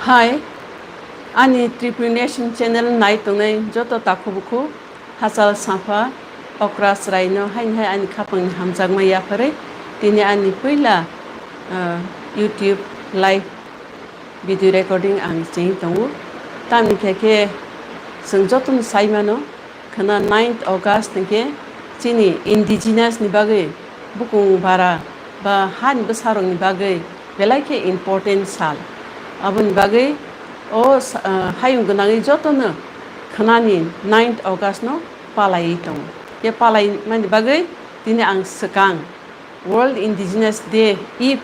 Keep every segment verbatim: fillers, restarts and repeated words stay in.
Hai, ani Tripuri Nation channel nai tongnai joto takhu bukhu, hachal sampha, okra chwraino haini hai ani khapangni hamjakma yapharwi tini ani puila, ah, YouTube live video recording ang cheng tongo. Tamni khe khe chwng jotono sai mano, khwna ninth August hinkhe chini indigenous ni bagwi bukung bara ba hani bwsarokni bagwi belai khe important sal. Aboni bagwi o sa-, ah, hayung gwnangwi jotono khwnani ninth August no palaiwi tongo. Khe palai mani bagwi tini ang swkang World Indigenous Day Eve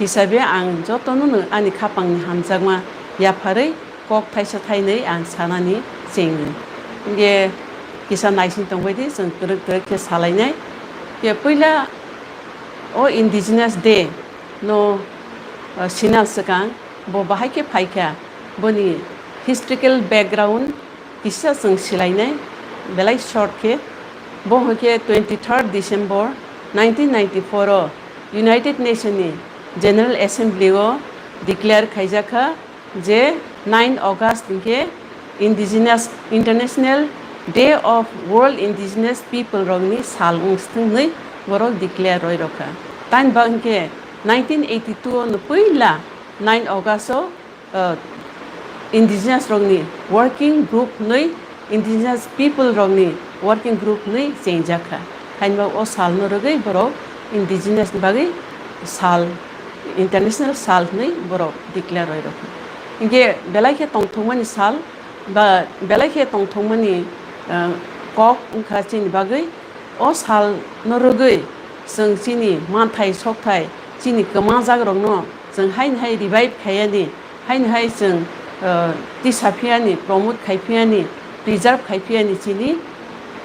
hisabe ang jotono no ani khapangni hamjakma yapharwi kok thaisa thainwi ang sanani chengo. Hinkhe kisa naising tongbaidi chwng kwrwk kwrwk khe salainai. Khe puila o Indigenous Day no, uh, sinal swkang bo bahai khe phaikha, boni historical background kisa chwng silainai, belai short khe. Bo hwnkhe twenty third December nineteen ninety four o United Nation ni General Assembly o declare khaijakha je nine August hinkhe Indigenous, International Day of World Indigenous People rokni sal wngthung hinwi borok declare roi rokha. Tani ba hinkhe nineteen eighty two o no puila nine August o uh, indigenous rokni working group hinwi, indigenous people rokni working group hinwi chengjak kha. Hainba o salno rwgwi borok indigenous ni bagwi sal, international sal hinwi borok declare roi rokha. Hinkhe belai khe tongthokmani sal ba belai khe tongthokmani, uh, kok wngkha chini bagwi. O salno rwgwi chwng chini manthai sokthai, chini kwmajak rokno chwng haini hai revive khaiyani, haini hai chwng, uh, tisa phiyani, promote khai phiyani, preserve khai phiyani chini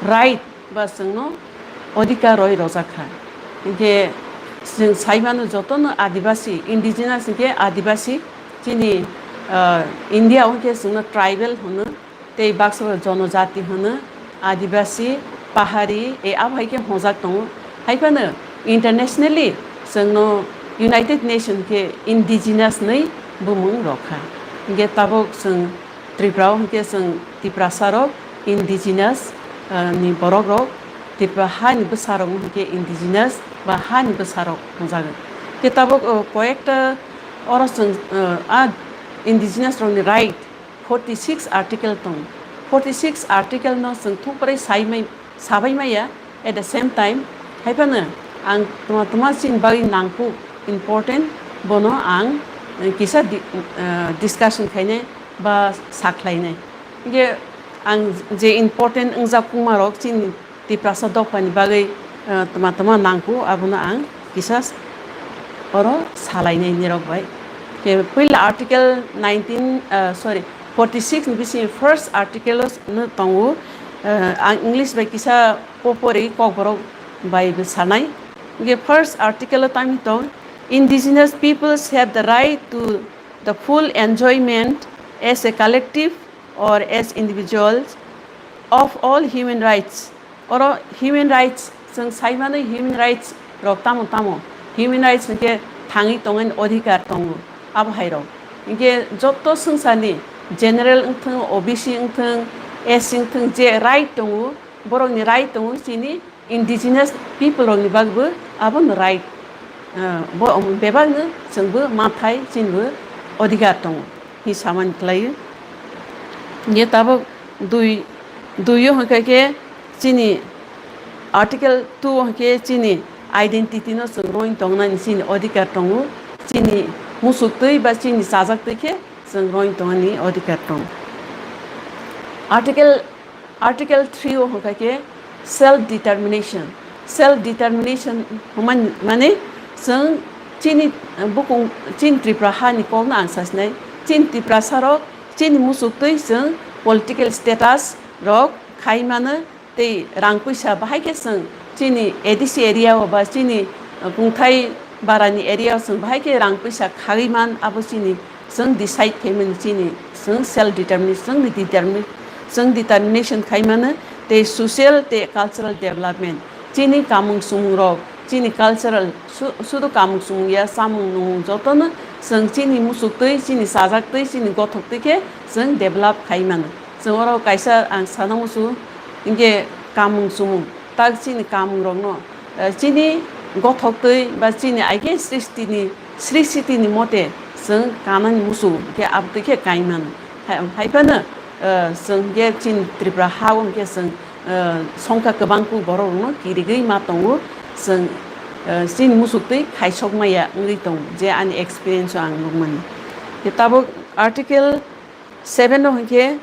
right ba chwngno odhikar roi rojak kha. Hinkhe chwng sai mano jotono Adibasi, indigenous hinkhe Adibasi, chini, uh, India o hinkhe chwngno tribal hwno. Tei baksa bo jonojati hwno, Adibasi, Pahari, e abo hai khe hwnjak tongo. Hai phano internationally chwngno United Nation khe indigenous hinwi bumung rok kha. Hinkhe tabuk chwng Tripura o hinkhe chwng Tiprasa rok indigenous, ah, ni borok rok, Tripura ha ni bwsa rok hinkhe indigenous ba ha ni bwsa rok hwnjago. Khe tabuk, oh, koyekta oro chwng, ah, a indigenous rok ni right forty six article tong. Forty six article no chwng thungprei sai mai, sabai maya. At the same time, hai phano ang tuma tuma chini bagwi nangkuk important, bono ang, eh, kisa di-, eh, discussion khainai ba sakhlainai. Hinkhe ang je important wngjak kukma rok chini Tiprasa dophani bagwi, eh, tuma tuma nangkuk, abono ang kisa oro salainai nirok bai. Khe puila article nineteen, eh, sorry, forty six ni bising first article o no tongo, eh, ang English bai kisa popori kokborok bai bo sanai. Hinkhe first article o tamo tong, "Indigenous peoples have the right to the full enjoyment as a collective or as individuals of all human rights." Oro human rights, chwng sai mano human rights rok tamo tamo. Human rights hinkhe thangwi tongmani odhikar tongo, abo hai rok. Hinkhe joto swngcharni general wngthwng, O B C wngthwng, S C wngthwng, je right tongo, borokni right tongo chini indigenous people rokni bagwi abono right, ah, bo bebakno chwngbo manthai chinibo odhikar tongo, hi samani khlaio. Ye tabuk dui, dui o hwnkha khe chini article two o hwnkhe chini identity no chwng roin tongnani chini odhikar tongo, chini musuktwi ba chini chajaktwi khe chwng roin tongmani odhikar tongo. Article Article three o hwnkha khe self determination. Self determination hwnmani mane chwng chini, eh, bukung chini Tripura hani kokno ang sasinai. Chini Tiprasa rok chini musuktwi chwng political status rok khai mano tei rang puisa bahai khe chwng chini A D C area o ba chini, eh, kungthai barani area o chwng bahai khe rang puisa khagwi man, abo chini chwng decide khaimani chini, chwng self determination, chwngni determi-, chwng determination khaimano tei social tei cultural development, chini kamung sumung rok, chini cultural su-, sudu kamung sumung ya, samung nungmung jotono chwng chini musuktwi, chini chajaktwi, chini gothoktwi khe chwng develop khai mano. Chwng oro kaisa ang sana musu, hinkhe kamung sumung, tak chini kamung rokno, eh, chini gothoktwi ba chini aike sristini, sristini mote chwng kanani musu khe abtwi khe kai mano. Hai, hai phano, eh, chwng khe chini Tripura ha-o hinkhe chwng, eh, songkha kwbang kuk borok rokno kirigwi ma tongo. Chwng, eh, chini musuktwi khaisok maya wngwi tongo, je ani experience o ang nukmani. Khe tabuk Article seven o hinkhe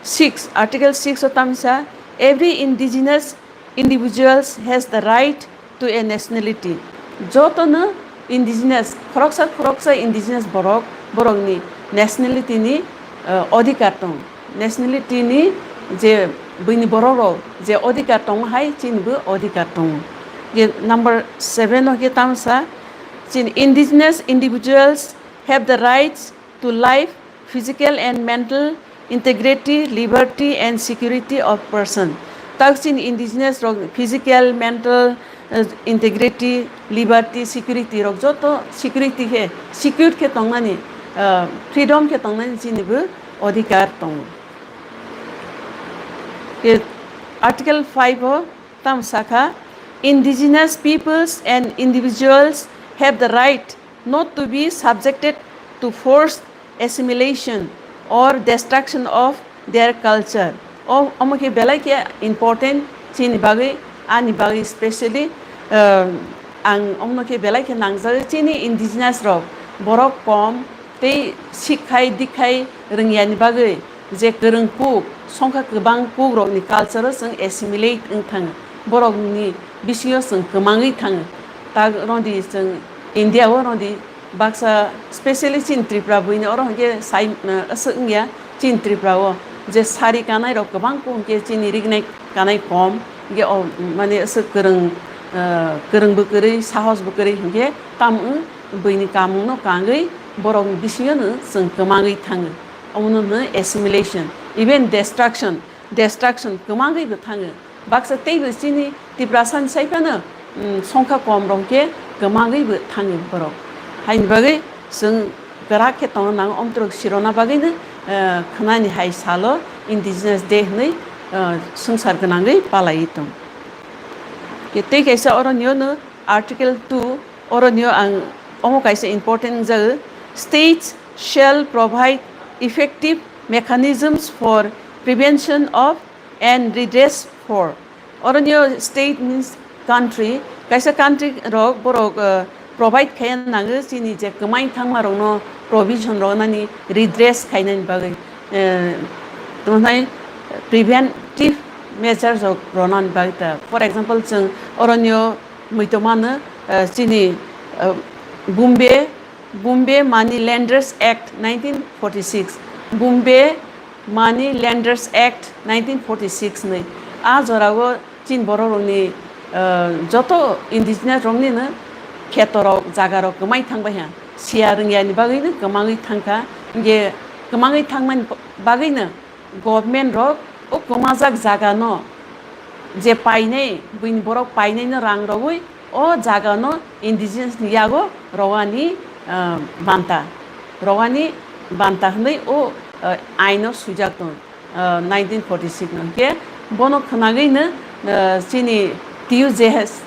six, Article six o tamsa, "Every indigenous individuals has the right to a nationality." Jotono indigenous, khoroksa khoroksa indigenous borok, borokni nationality ni, eh, odhikar tongo. Nationality ni je buini borok rok je odhikar tongo hai chini bo odhikar tongo. Je number seven o khe tamsa, chini indigenous individuals have the rights to life, physical and mental integrity, liberty and security of person. Tak chini indigenous rok physical, mental, eh, integrity, liberty, security rok joto security khe, secure khe tongnani, eh, freedom khe tongnani chini bo odhikar tongo. Ke Article five o tam sakha, "Indigenous peoples and individuals have the right not to be subjected to forced assimilation or destruction of their culture." O, omo khe belai khe important chini bagwi, ani bagwi specially, uh, ang omo khe belai khe nangjagwi chini indigenous rok, borok kom tei sikhai dikhai rwngyani bagwi je kwrwng kuk, songkha kwbang kuk rokni culture o chwng assimilate wng thango, borokni bisingo chwng kwmangwi thango. Tak rodi chwng India o rodi baksa, specially chini Tripura buini oro hwnkhe sai, eh, aswk wngya, chini Tripura o je sari kanai rok kwbang kuk hwnkhe chini rignai kanai kom, hwnkhe o mane aswk kwrwng, eh, kwrwng bwkwrwi, sahos bwkwrwi hwnkhe tam wng buini kamungno kangwi borokni bisingo no chwng kwmangwi thango. Omono hwno assimilation, even destruction, destruction kwmangwi bo thango. Baksa teibo chini Tiprasani sai phano, mm, songkha kom rok khe kwmangwi bo thango borok. Haini bagwi chwng kwrak khe tongna nango, omtrok sirona bagwino, eh, khwnani hai salo Indigenous Day hwnwi, eh, swngchar gwnangwi palaiwi tong. Khe tei kaisa oro nio no Article two, oro nio ang omo kaisa important wngjago, "States shall provide effective mechanisms for prevention of and redress for." Oro nio state means country, kaisa country rok borok, uh, provide khaina nango chini je kwmai thangma rokno provision rok nani redress khainani bagwi, uh, tongnai preventive measures rok ronani bagwi ta. For example, chwng oro nio muitomano, uh, chini, uh, Bombay, Bombay Money Lenders Act nineteen forty-six, Bombay Money Lenders Act nineteen forty-six ni. A jorao chini borok rokni, uh, joto indigenous rokni no kheto rok, jaga rok kwmai thang bai ha. Siya rwngya ni bagwi no kwmangwi thang kha. Hingke kwmangwi thangmani bagwi no government rok o kwmajak jaga no je painai, buini borok painai no rang rogwi o jaga no indigenous ni yago rowani, ah, banta, rowani banta hwnwi o, ah, aino swijak tong, ah, nineteen forty-six no. Hwnkhe bono khwnagwi no, ah, chini T U J S,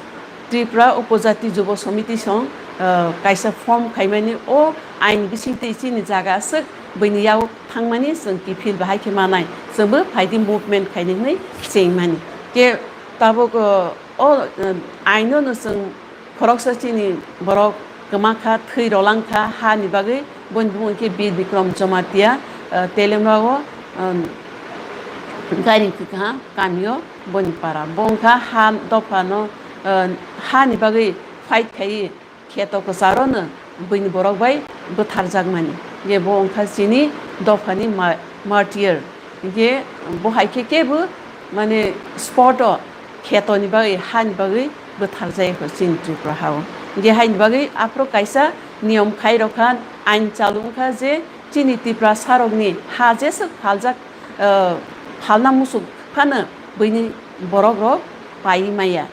Tripura Upojati Jubo Samiti song, ah, kaisa form khaimani o ain bisingtwi chini jaga aswk buini yago thangmani chwng kiphil bahai khe manai, chwngbo phaidi movement khaini hwnwi chengmani. Khe tabuk, o, o, aino no chwng khoroksa chini borok kwma kha, thwi rolang kha, ha ni bagwi boni bumung khe Bir Bikram Jamatia, o, Telemra o, o, gairing kha kamio boni para. Bo wngkha ha dopha no, o, ha ni bagwi fight khaiwi kheto kwcharo no buini borok bai bwtharjakmani. Hingke bo wngkha chini dophani ma-, martyr. Hingke bo hai khe kebo mane spot o kheto ni bagwi, ha ni bagwi bwtharjai kho chini Tripura ha o. Hingke hai ni bagwi aphuru kaisa niyom khai rokha, ain chalu wngkha je chini Tiprasa rokni ha jeswk phaljak, eh, phalna musuk phano buini borok rok pai maya.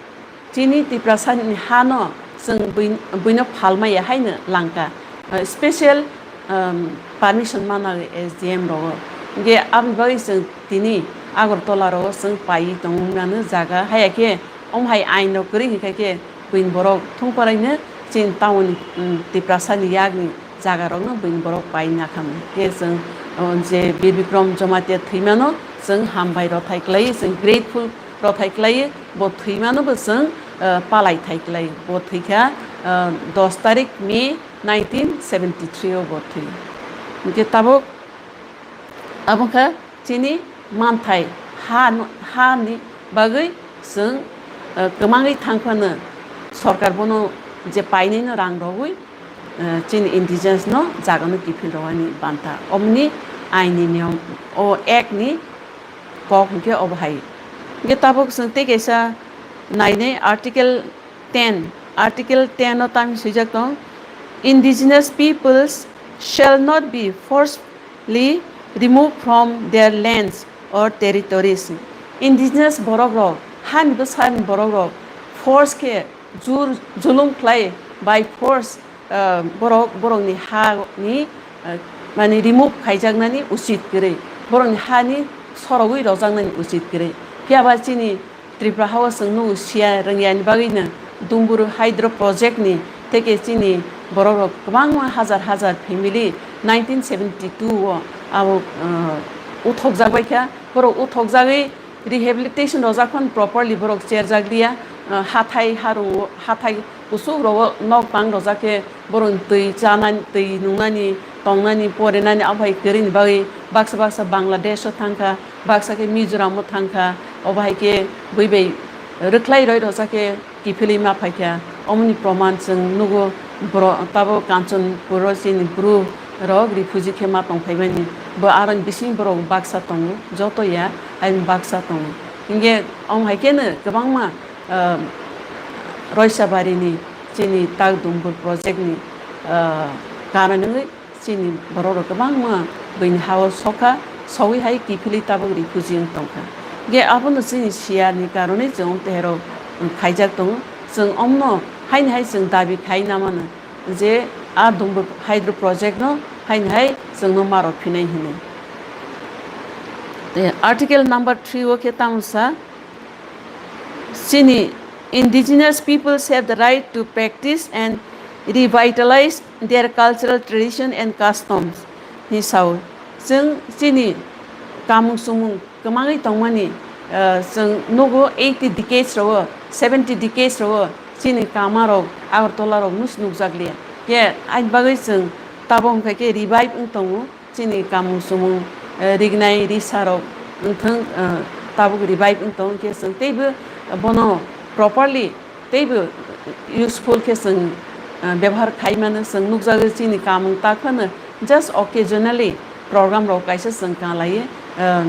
chini Tiprasani hano chwng bui-, buino phalmaya haino langka, uh, special, um, permission mana S D M rogo. Hingke aboni bagwi chwng tini Agartala rogo chwng paiwi tongmani jaga, haya khe omo hai ain rok kwrwi hinkha khe buini borok thungparaino chini town, um, Tiprasani yakni jaga rokno buini borok pai nakha. Hingke chwng, uh, je Bir Bikram Jamatia thwimano chwng hambai rothai klai, chwng grateful rothai klai, bo thwimano bo chwng, uh, palai thai klai. Bo thwikha, uh, dos tarik May nineteen seventy three o bo thwi. Hingke tabuk abo kha chini manthai ha, ha ni bagwi chwng, uh, kwmangwi thang phano sorkar bono je painai no rang rogwi, uh, chini indigenous no jaga no kiphil rogani banta. Omni aini niyom o ek ni kok hingke obo hai. Hingke tabuk chwng tei kaisa nainai article ten. Article ten o tamo swijak tong, indigenous peoples shall not be forcefully removed from their lands or territories. Indigenous borok rok, hani bwsani borok rok force khe jur julum khlai by force, ah, borok, borokni ha ni, ah, mani remove khaijaknani usit kwrwi, borokni hani sorogwi rojaknani usit kwrwi. Phiya ba chini Tripura hao chwng nugo siya rwngyani bagwino Dumbur Hydro Project ni teke chini borok rok kwbangma hajar hajar family nineteen seventy two o abo, ah, uthokjak bai kha, borok uthokjagwi rehabilitation rojak phano properly borok cherjak liya, ah, hathai harung o, hathai kusuk rogo nok bang rojak khe borok twi chanani, twi nungnani, tongnani, porinani, abo hai kwrwini bagwi baksa baksa Bangladesh o thangkha, baksa khe Mizoram o thangkha, obo hai khe bui bai rwkhlai roi rojak khe kiphilwi ma phaikha. Omoni proman chwng nugo, boro-, tabo Kanchanpur o chini Bru rok refugee khe ma tongphaimani, bo aroni bising borok baksa tongo, joto ya, ayang baksa tongo. Hingke omo hai kheno kwbangma, ah, Roisabari ni chini tak Dumbur project ni, ah, karon wngwi chini borok rok kwbangma buini ha-o sokha, sogwi hai kiphilwi tabuk refugee wng tongkha. Hingke abono chini siya ni karonwi chwng teherok khaijak tongo. Chwng omno haini hai chwng dabi khai na mano je a Dumbur hydro project no haini hai chwngno ma rw phinai hinwi. Te article number three o khe tamo sa, chini indigenous peoples have the right to practice and revitalize their cultural tradition and customs, hinwi sao. Chwng chini kamung sumung kwmangwi tongmani, ah, chwng nugo eighty decades rogo, seventy decades rogo chini kama rok Agartala rok nus nukjak liya. Khe aini bagwi chwng tabok hwnkha khe revive wng tongo. Chini kamung sumung, eh, rignai risa rok wngthang, eh, tabuk revive wngtong khe chwng teibo bono properly teibo useful khe chwng, eh, bebohar khai mano. Chwng nukjago chini kamung tak phano just occasionally program rok kaisa chwng kanglaiyo, eh,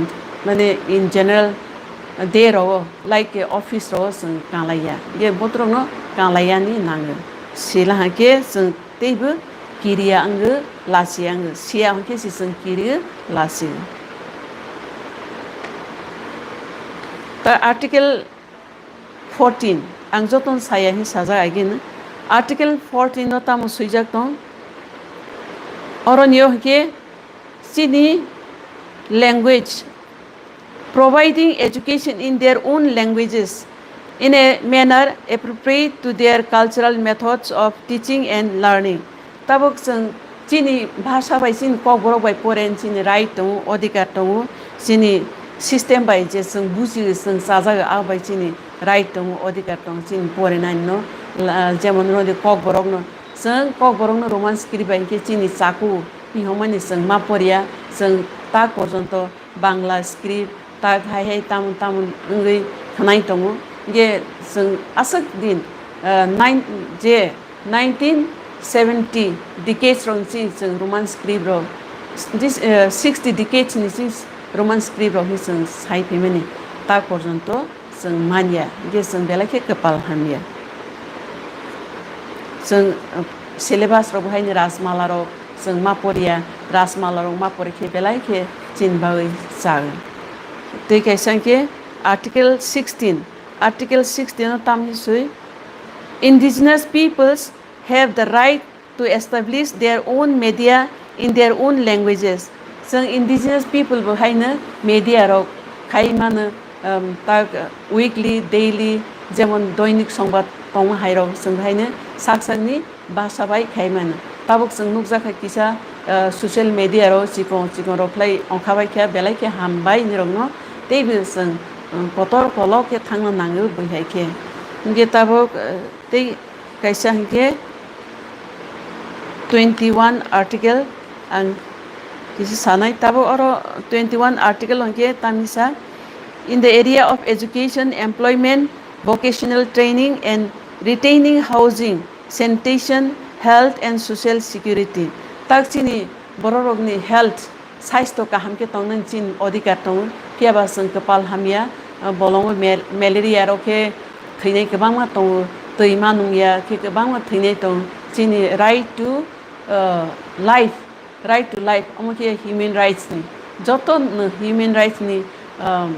mane in general day rogo like office rogo chwng kanglaiya, ye botrokno kanglaiyani nango. Sila hwnkhe chwng teibo kiriya wngwi lachia wngwi, siya hwnkhe se chwng kiriyo lachio. Ta Article fourteen, ang jotono saya hin sajak again. Article fourteen no tamo swijak tong? Oroni o hwnkhe chini language, providing education in their own languages in a manner appropriate to their cultural methods of teaching and learning. Tabuk chwng chini bhasha bai, chini kokborok bai poren chini right tongo, odhikar tongo, chini system bai je chwng buji chwng chajago, abo bai chini right tongo, odhikar tongo chini porinani no, la-, jemon rodi kokborok no, chwng kokborok no Roman script bai khe chini chaku, hinhomani chwng ma poriya, chwng tak porjonto Bangla script, tak hai hai tamon tamon wngwi khwnai tongo. Hingke chwng aswk din, ah, nine, je nineteen seventy decades rok ni chwng Roman script rok, this, ah, sixty decades ni chwng Roman script rok ni chwng sai phaimani tak porjonto chwng manya, hingke chwng belai khe kwpal hamya. Chwng, uh, syllabus rok bo haini Rajmala rok chwng ma poriya, Rajmala rok ma pori khe belai khe chini bagwi chao. Tei kaisa hwnkhe Article sixteen, Article sixteen o tam hi swi, indigenous peoples have the right to establish their own media in their own languages. Chwng indigenous people bo haino media rok khai mano, um, tak, uh, weekly, daily, jemon doinik songbat tongma hai rok chwng haino sak sakni basa bai khai mano. Tabuk chwng nukjakha kisa, uh, social media ro chikon chikon rok khlai ongkha bai khe belai khe ham bai ni rokno teibo chwng, um, kotor kolok khe thangna nango bui hai khe. Hinkhe tabuk, uh, tei kaisa hinkhe twenty one article ang kisa sanai. Tabuk oro twenty one article hinkhe tamisa, in the area of education, employment, vocational training and retaining housing, sanitation, health and social security. Tak chini bororokni health, saisto kaham khe tongnani chini odhikar tongo. Phiya ba chwng kwpal hamya, ah, bolongo mal-, malaria rok khe thwinai kwbangma tongo, twi ma nungya khe kwbangma thwinai tongo. Chini right to, ah, life, right to life, omo khe human rights ni. Joto no human rights ni, um,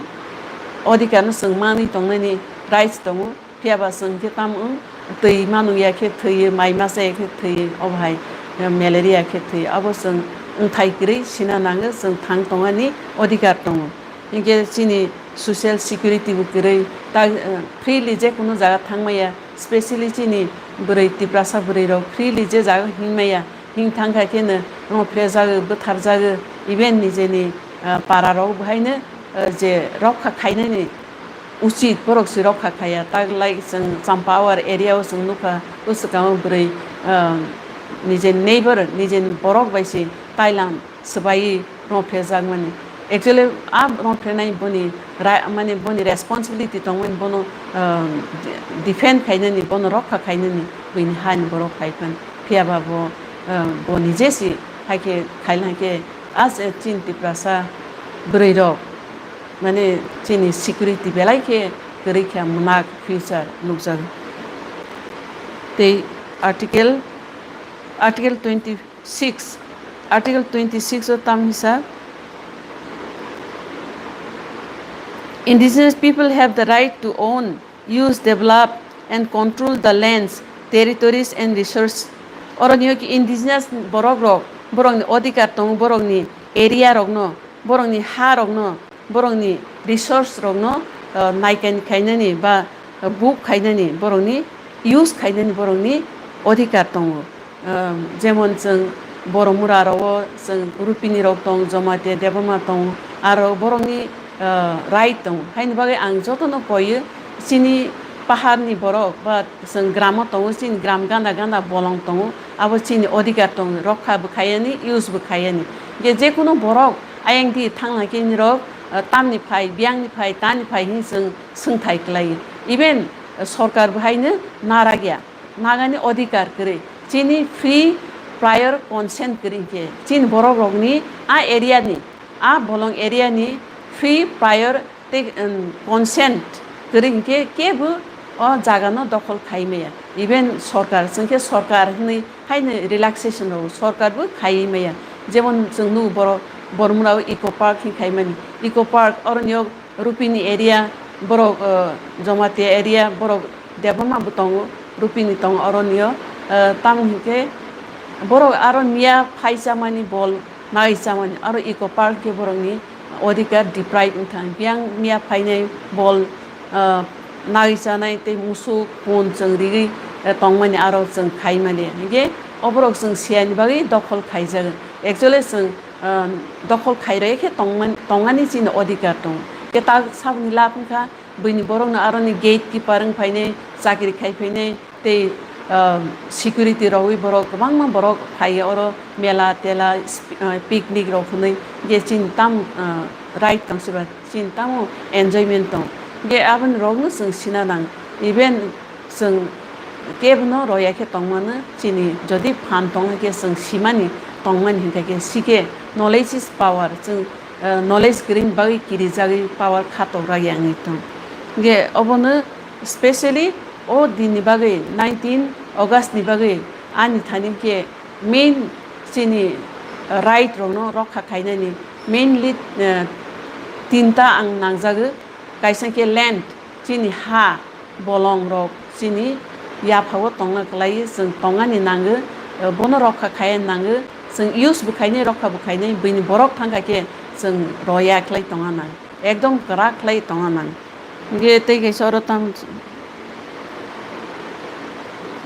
odhikar no chwng manwi tongnani rights tongo. Phiya ba chwng khe tamo wng, twi ma nungya khe thwiyo, mai ma chaya khe thwiyo, obo hai, eh, malaria khe thwiyo. Abo chwng wngthai kwrwi sina nango, chwng thang tongani odhikar tongo. Hinkhe chini social security bo kwrwi, ta, eh, freely je kono jaga thang maya, specially chini bwrwi, Tiprasa bwrwi rok freely je jaga hing maya, hing thang kha kheno rongphre jago, bwthar jago, even nijeni, ah, para rok bo haino, ah, je rokha khainani uchit, borok se rokha khaya. Tak like chwng Champawar area o chwng nukha, bwswkango bwrwi, ah, nijeni neighbor, nijeni borok bai se kailam swbaiwi rongphre jakmani. Actually, a rongphrenai boni ra-, mane boni responsibility tongmani, bono, ah, defend khainani, bono rokha khainani, buini hani borok khai phan. Phiya ba bo, ah, bo nije si hai khe khailai khe, as a chini Tiprasa bwrwi rok, mane chini security belai khe kwrwi khe mwnak future nukjago. Tei article, article twenty six, article twenty six o tam hisa, indigenous people have the right to own, use, develop and control the lands, territories and resources. Oroni o ki indigenous borok rok, borokni odhikar tongo, borokni area rokno, borokni ha rokno, borokni resource rokno, uh, naikani khainani ba, uh, book khainani, borokni use khainani borokni odhikar tongo. Ah, jemon chwng Boromura rok o chwng Rupini rok tong, Jamatia Debbarma tong, aro borokni, ah, right tong. Haini bagwi ang jotono koiyo, chini paharni borok ba chwng gramo tongo, chini gram ganda ganda bolong tongo, abo chini odhikar tongo, rokha bo khaiyani, use bo khaiyani. Je, jekunu borok ayang di thangna khe nirok, ah, tamni phai, biyangni phai, tani phai hini chwng swngthai kwlaiyo. Even, ah, sorkar bo haino naragya. Nagani odhikar kwrwi. Chini free prior consent kwrwi hinkhe, chini borok rokni a area ni, a bolong area ni free prior tei, um, consent kwrwi hinkhe kebo o jaga no dokhol khai maya. Even sorkar, chwngkhe sorkar hinwi haino relaxation rw, sorkar bo khaiwi maya. Jemon chwng nugo borok Bormura o Eco Park hin khaimani. Eco Park oroni o Rupini area, borok, uh, Jamatia area, borok Debbarma bo tongo, Rupini tongo oroni o, uh, tamo hinkhe borok aro miya phai chamani bol nai chamani, aro Eco Park khe borokni odhikar deprive wngkha. Biyang miya phainai bol, uh, nai chanai tei musuk, pun chwng rigwi, uh, tongmani aro chwng khaimani. Hinkhe oborok chwng siyani bagwi dokhol khaijago. Actually chwng, um, dokhol khairoi khe tongmani, tongani chini odhikar tongo. Khe ta saboni lab wngkha, buini borokno aroni gate keeper wng phainai, chakri khai phainai, tei, um, security rogwi borok kwbangma borok phaiya oro mela tela, sp-, uh, picnic rok hwnwi. Je chini tam, uh, right tong se ba, chini tamo enjoyment tong. Je aboni rokno chwng sina nang. Even chwng kebono roya khe tongmano, chini jodi phan tong khe chwng simani tongmani hinkha khe sikhe knowledge is power, chwng, eh, knowledge kwrwini bagwi kirijagwi power kha tok ragya wngwi tong. Hinkhe obono specially o dinni bagwi nineteen August ni bagwi ani thani khe main chini, eh, right rokno rokha khainani mainly, eh, tinta ang nangjago, kaisa khe land, chini ha bolong rok chini yapha o tongna kwlai chwng tongani nango, eh, bono rokha khaina nango, chwng use bo khainai, rokha bo khainai, buini borok thangkha khe chwng roya khlai tongna nang, ekdom kwrak khlai tongna nang. Hingke tei kaisa oro tam,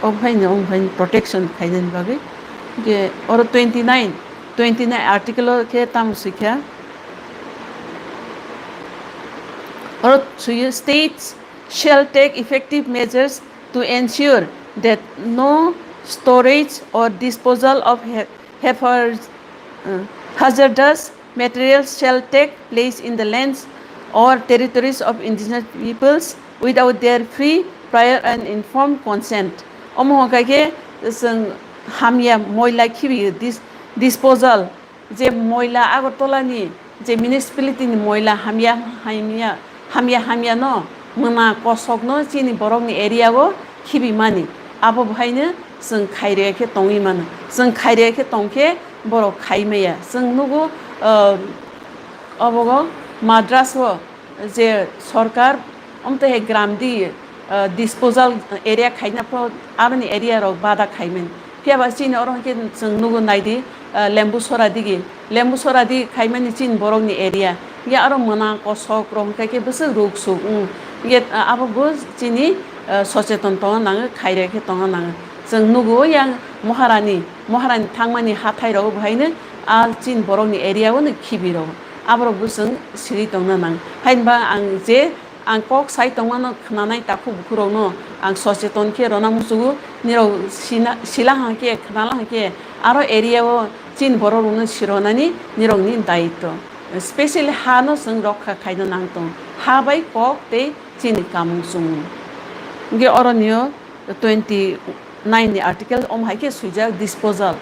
o phaino, o phaino protection khainani bagwi. Hingke oro twenty nine, twenty nine article o khe tamo swikha? Oro swiyo, "States shall take effective measures to ensure that no storage or disposal of ha-, hazard-, uh, hazardous materials shall take place in the lands or territories of indigenous peoples without their free, prior and informed consent." Omo hwnkha khe chwng hamya moila khibi dis-, disposal, je moila Agartala ni je municipality ni moila hamya hamya, hamya hamya no muna kosok no chini borok ni area o khibi mani, abo bhaino chwng khairoi khe tongwi mano. Chwng khairoi khe tongkhe borok khai maya. Chwng nugo, ah, obogo Madras o je sorkar, omtwi hai gram di, ah, disposal area khaina pho, aroni area rok bada khaimani. Phiya ba chini oro hwnkhe chwng nugo naidi, ah, Lembu Sora digi, Lembu Sora di khaimani chini borok ni area. Hingke aro mwnang kosok rok hwnkhe khe bwswk ruk suk, mm. Hingke, ah, abo bo chini, ah, socheton tongna nango, khairoi khe tongna nango. Chwng nugo yang Maharani, Maharani thangmani hathai rok bo haino a chini borok ni area o no khibi rok. Aborok bo chwng siri tongna nang. Hainba ang je ang kok sai tongmano khwnanai takhuk bukhurokno ang socheton khe rwna muchugo, nirok sina, sila hwnkhe, khwnala hwnkhe aro area o chini borok rokno sironani nirokni daitw. Specially ha no chwng rokha khaina nang tong. Ha bai kok tei chini kamung chumung. Hwnkhe oronio twenty nine ni article om hai khe swijak disposal,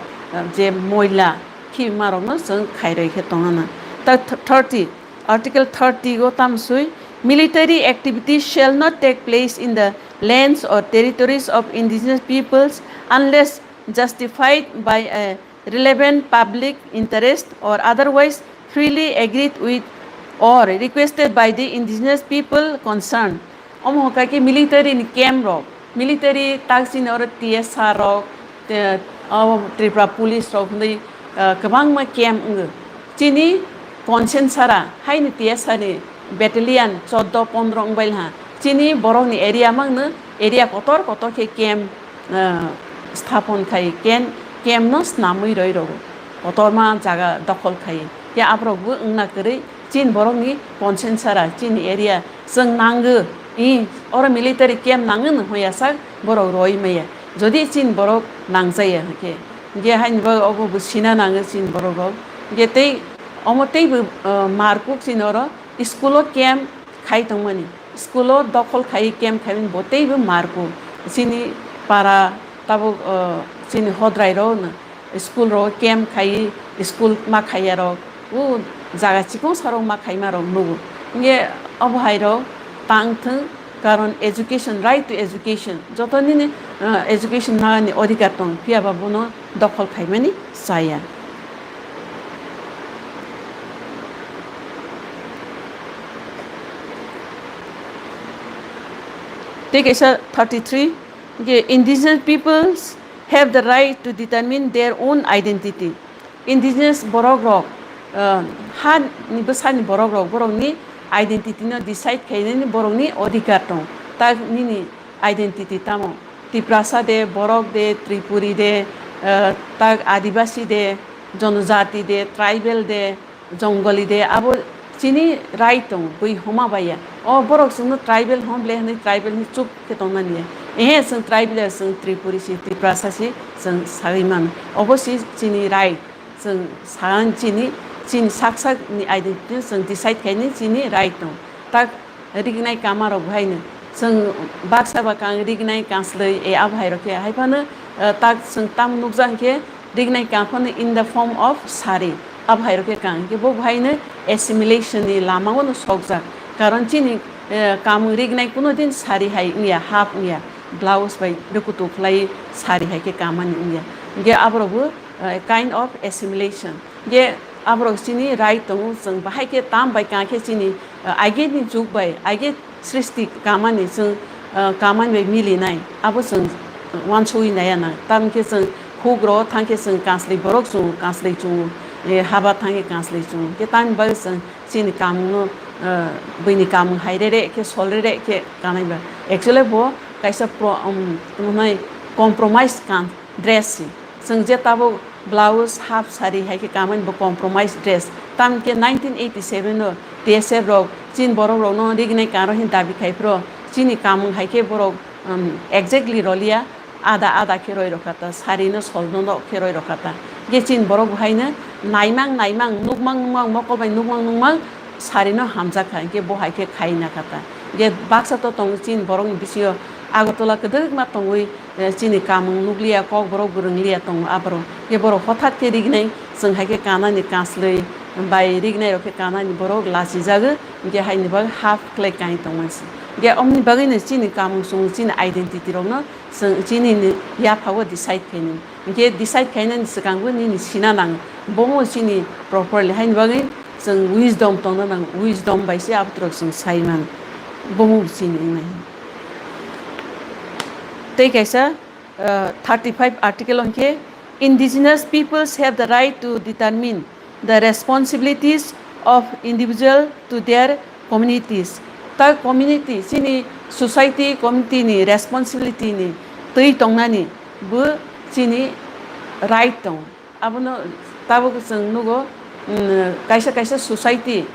je moila khibimarokno chwng khairoi khe tongna nang. Ta th-, thirty, article thirty o tam swi, "Military activities shall not take place in the lands or territories of indigenous peoples unless justified by a relevant public interest or otherwise freely agreed with or requested by the indigenous people concerned." Omo hwnkha khe military ni camp rok, military tak chini oro T S R rok, te, abo Tripura police rok hwnwi, ah, kwbangma camp wngo. Chini Konsen Sara haini T S R ni battalion choddo pondro wngbai ha. Chini borok ni area mangno area kotor kotor khe camp, ah, sthapon khai, camp, camp no snamwi roi rogo. Kotorma jaga dokhol khai. Ya aborok bo wngna kwrwi chini borok ni Konsen Sara chini area chwng nango, i, oro military camp nango no hwnyasak borok roi maya. Jodi chini borok nangjaya hwnkhe, hwnkhe haini bagwi obo bo sina nango chini borok rok. Hwnkhe tei omo teibo, ah, markuk chini oro school o camp khai tongmani. School o dokhol khai camp khaimani bo teibo markuk. Chini para tabuk, ah, chini hodrai rok no school rok camp khai, school ma khaiya rok, o jaga chikon sarok ma khaima rok nugo. Hingke obo hai rok tang thung, karon education, right to education, joto nini, ah, education nani odhikar tong, phiya ba bono dokhol khaimani chaya. Tei kaisa thirty three, je indigenous peoples have the right to determine their own identity. Indigenous borok rok, ah, ha ni bwsani borok rok, borok ni identity no decide khainani borok ni odhikar tong. Tak nini identity tamo? Tiprasa de, borok de, Tripuri de, ah, tak Adibasi de, Jonojati de, tribal de, Jongali de, abo chini right tong, bui homa baiya. O borok chwngno tribal hom le hwnwi tribal ni chup khe tongna niya. Ehe, chwng tribal ya, chwng Tripuri si, Tiprasa si, chwng sagwi mano. Obo si chini right. Chwng sagan chini, chini sak sak ni identity chwng decide khaini chini right tong. Tak rignai kama rok bo haino. Chwng baksa ba kang rignai kansloi, e abo hai rok khe. Hai phano, eh, tak chwng tam nukjak khe, rignai kang phano in the form of sari. Abo hai rok khe kang. Hingke bo haino assimilation ni lama o no sokjak. Karon chini, eh, kamung rignai kuno din sari hai wngya, half wngya. Blouse bai rwkutu khlai sari hai khe kamani wngya. Hingke abo rok bo, eh, kind of assimilation. Hingke abo rok chini right tongo, chwng bahai khe tam bai kang khe chini, eh, age ni jug bai, age srishti kamani chwng, ah, kamani bai milinai, abo chwng uansugwi naiya nang. Tamokhe chwng hugrok thangkhe chwng kanslwi borok chwng, kanslwi chwng, eh, haba thangkhe kanslwi chwng. Khe tamni bagwi chwng chini kamungno, ah, buini kamung hai rere khe, sol rere khe kanai ba. Actually bo kaisa pro-, um, tongmani compromise kan dress se. Chwng je tabuk blouse, half sari hai khe kamani bo compromise dress. Tamokhe nineteen eighty-seven o T S F rok chini borok rokno rignai karo hin dabi khai phro chini kamung hai khe borok, um, exactly rwliya, ada ada khe roi rokha ta, sari no sol no nok khe roi rokha ta. Je chini borok bo haino naimang naimang, nukmang nukmang, mokol bai nukmang nukmang sari no hamjak kha, hinkhe bo hai khe khai na kha ta. Je baksa to tongo chini borok ni bisingo Agartala kwdwkma tongwi, eh, chini kamung nukliya, kokborok bo rwngliya tongo aborok. Khe borok hothat khe rignai, chwng hai khe kanani kanslwi bai rignai rok khe kanani borok lachijagwi, hinkhe haini bagwi half khlai kai tongmani se. Hinkhe omoni bagwino chini kamung chumung, chini identity rokno chwng chini ni yaphao decide khainani. Hinkhe decide khainani swkangbo nini sina nango, bomo chini properly. Haini bagwi chwng wisdom tongna nango, wisdom bai se aborok chwng sai mano, bomo chini wngnai. Tei kaisa, uh, thirty-five article hwnkhe, indigenous peoples have the right to determine the responsibilities of individual to their communities. Ta community, chini society community ni responsibility ni twi tongnani bo chini right tongo. Abono tabuk chwng nugo, mm, kaisa kaisa society,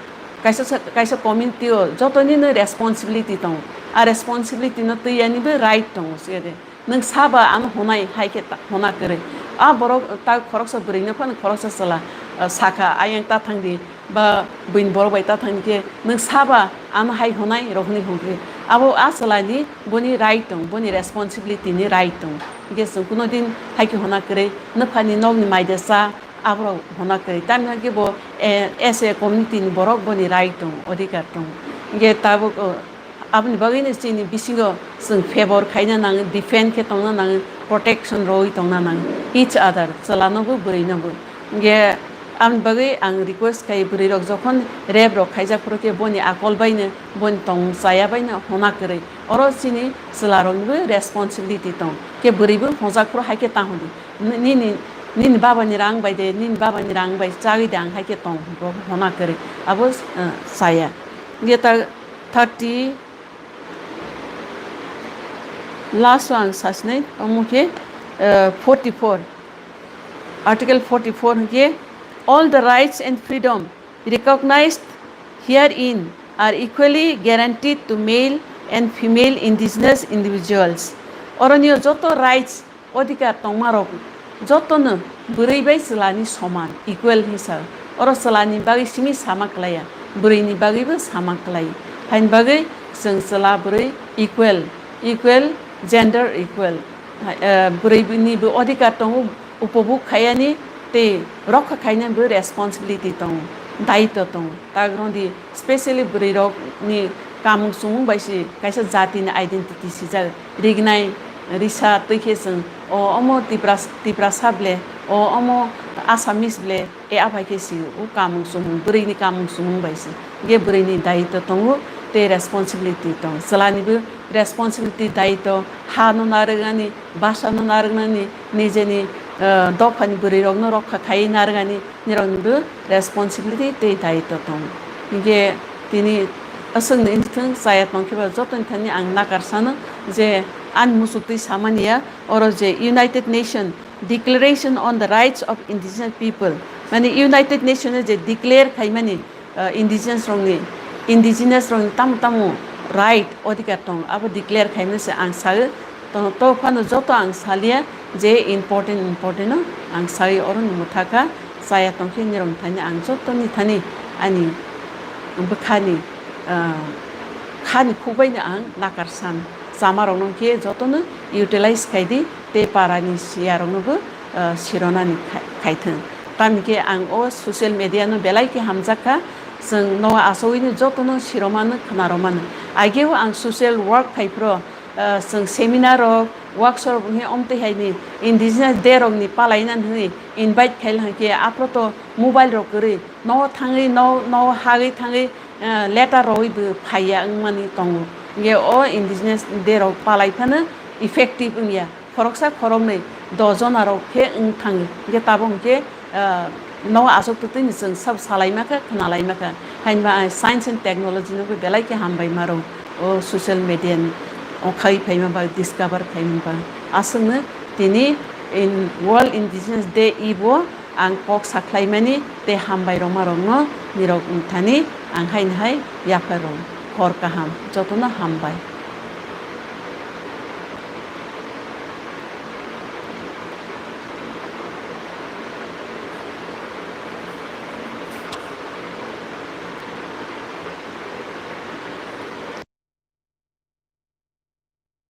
kaisa sa-, kaisa community o jotoni no responsibility tongo. A responsibility no twi yani bo right tongo se de. Nwng saba ano honai hai khe ta-, hona kwrwi. A borok ta khoroksa bwrwi no phano khoroksa chwla, ah, sakha, "Ayang ta thang di," ba buini borok bai ta thang di khe, nwng saba ano hai honai rok hinwi hwn khe. Abo a chwla ni boni right tong, boni responsibility ni right tong. Hingkhe chwng kuno din hai khe hona kwrwi, nwphani nokni mai de cha, aborok hona kwrwi. Tamni hwn khe bo, eh, as a community ni borok boni right tong, odhikar tong. Hingkhe tabuk, oh, Aboni bagwino chini bisingo chwng favor khaina nango, defend khe tongna nango, protection rwui tongna nango each other, chwlanobo bwrwinobo. Hingkhe aboni bagwi ang request khai, bwrwirok jokhon rape rok khaijak phuru khe boni akol baino, boni tong chaya baino hona kwrwi. Oro chini chwlaroknibo responsibility tong. Khe bwrwibo hojak phuru hai khe ta hwn di. Nini, nini babani rang bai de, nini babani rang bai chagwi de ang hai khe tong, bo hona kwrwi. Abo, eh, chaya. Hingkhe ta thirty, last o ang sasinai, omo khe, eh, forty-four, Article forty-four hwnkhe, "All the rights and freedom recognized herein are equally guaranteed to male and female indigenous individuals." Oroni o joto rights, odhikar tongmarok jotono bwrwi bai chwlani soman, equal hisa. Oro chwlani bagwi simi sama kwlaiya, bwrwini bagwibo sama kwlai. Haini bagwi chwng chwla bwrwi equal, equal, gender equal. Eh, bwrwini bo odhikar tongo, upobhog khaiyani tei rokha khainani bo responsibility tongo, daitw tongo. Tagrodi specially bwrwirokni kamung chumung bai se kaisa jatini identity sijak. Rignai risa twi khe chwng, o omo Tipras-, Tiprasa ble, o omo Assamese ble, e aphai khe si o kamung chumung, bwrwini kamung chumung bai se. Ge bwrwini daitw tongo tei responsibility tongo. Chwlanibo responsibility, daitw, ha no narwknani, basa no narwknani, nijeni, eh, dophani bwrwirokno rokha khaiwi narwknani, niroknibo responsibility tei daitw tongo. Hingkhe tini aswkno wngthwng, chaya tongkhe ba jotoni thani ang nakar sano je ani muchuk twi samani ya, oro je United Nation Declaration on the Rights of Indigenous People, mane United Nation o je declare khaimani, uh, indigenous rokni, indigenous rokni tamo tamo right, odhikar tong, abo declare khaimani se ang sago. To, to phano joto ang salia je important, important no ang sawi oro ni mwthakha, chaya tongkhe nirok thani ang jotoni thani ani bwkhani, ah, khani khukbai no ang nakar san. Chama rok no khe jotono utilize khai di tei para ni siya rok no bo, ah, sironani khai, khai thung. Tamni khe ang o social media no belai khe hamjak kha, chwng no asowi no jotono siromano khwnaromano. Ageo ang social work khai phro, ah, chwng seminar rok, workshop rok hwnwi omtwi hai ni indigenous day rok ni palai nani hwnwi invite khai hwnkhe aphro to mobile rok kwrwi no thangwi, no, no hagwi thangwi, ah, letter rogwi bo phaiya wngmani tongo. Hingke o indigenous day rok palai phano effective wngya. Khoroksa khoroknwi dos jona rok khe wng thango. Hingke tabuk hingke, ah, no aswk twtwi ni chwng sab salai makha, khwnalai makha. Hainba ai science and technology no belai khe hambai maro. O social media ni okhai phaima ba discover phaima ba. Aswkno tini in World Indigenous Day Eve o ang kok sakhlaimani tei hambai rokma rokno nirok wngthani ang haino hai yaphai rw. Hor kaham, jotono hambai.